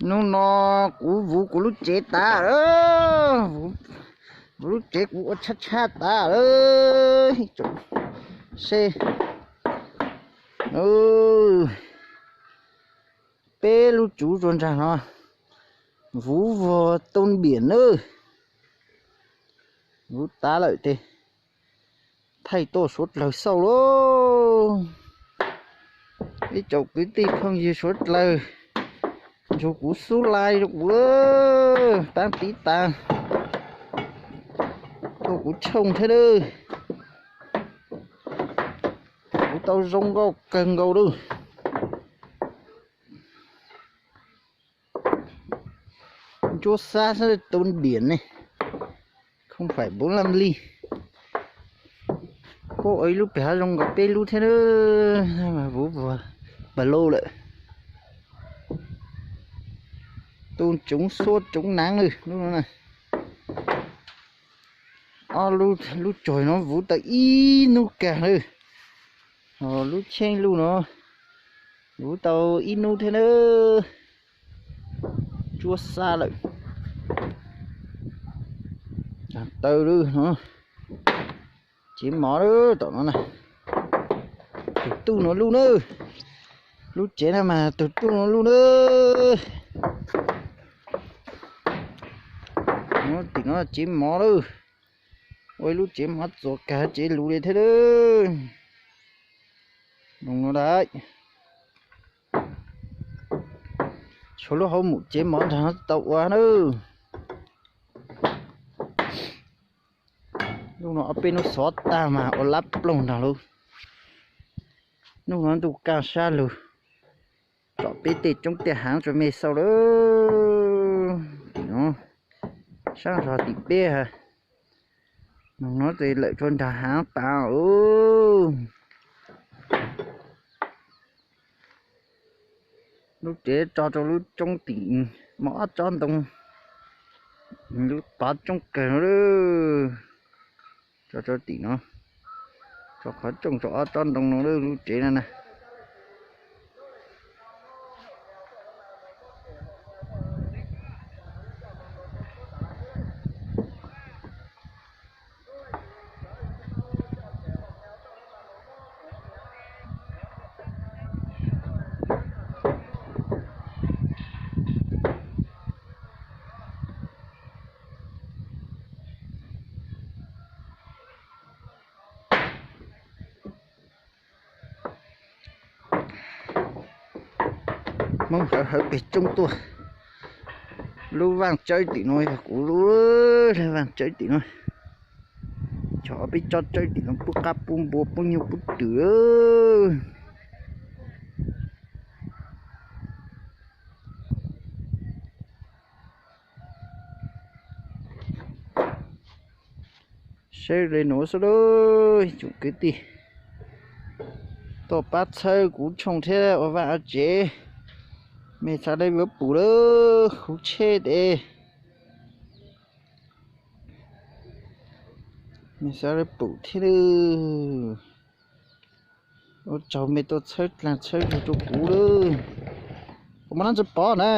Hnub no kuv vuv kuv lub tsev tas lawm, vuv lub tsev kuv ua tshab tshab tas lawm. Se, peb lub tsuv rua nraag no, vuv vog too npiam nawb. Vuv tas lawm tes thaij tuaj suav dlawg xauj lauj. Ib tsoom kwv tij phooj ywg suav dlawg nrug kuv xub like rua kuv, paab tiv tas rua kuv channel thiab nawb. Kuv tau zoo nkauj kawg nkaus lawm. Ntsuab xab xwb too npiam ne, không phải bốn lăm ly. Kuj ua ib lub pem hav zoov nkaus peb lub thiab, vuv vag npam lauj lawm. Tu tsoov xuab tsoov naav lawm lub no na. Ob lub tsuag no vuv tau ib nub kag lawm. Lub cheeb lub no vuv tau ib nub thiab nawb. Ntsuab xab lawm. Taw lawm no. Tsev mov lawm tom no na. Tug tuj no lub nawb. Lub tsev no mas tug tuj no lub nawb. Tim no tsev mov lawm. Ua ib lub tsev mov txuas kag tsev luv li thiab lawm. Zoo no lawm. Tshuav lub hauv mum tsev mov nraag no tau ua nawb. Lub no ob peb nub xov tag mas ua lab ploog nraag lub. Nub no ntuj kaj sab lug, tsom peb tej tsoob tej haav rua mej xauj lawm. Tim no, saab zog tim peb ha. Noog no tes lawm rua nraag haav tas os. Lub tsev tso rau lub tsoob tim, moog ob tsob ntoo, lub pov tsoob kawg no lawm. Tso rau tim no, tso qhov rooj rau ob tsob ntoo no lub tsev no na. Hmoob hawv hawv peg tsoob tuaj. Lub vaaj tsawb tim no yog kuv lub, lub vaaj tsawb tim no. Cov peb tsob tsawb tim no pub qab pub npua pub nyuj pub twm. Saib le nuav xwb lauj tsoom kwv tij. Tuaj pab txhawb kuv tshooj thiab ua vaj ua tsev. Mej xav le yuav pum lawm, kuv tsheb tes. Mej xav le pum thiab lawm. Ua tsaug mej tuaj txhawb dlaag txhawb zug rua kuv lawm. Kuv muab nab ntsis pov na.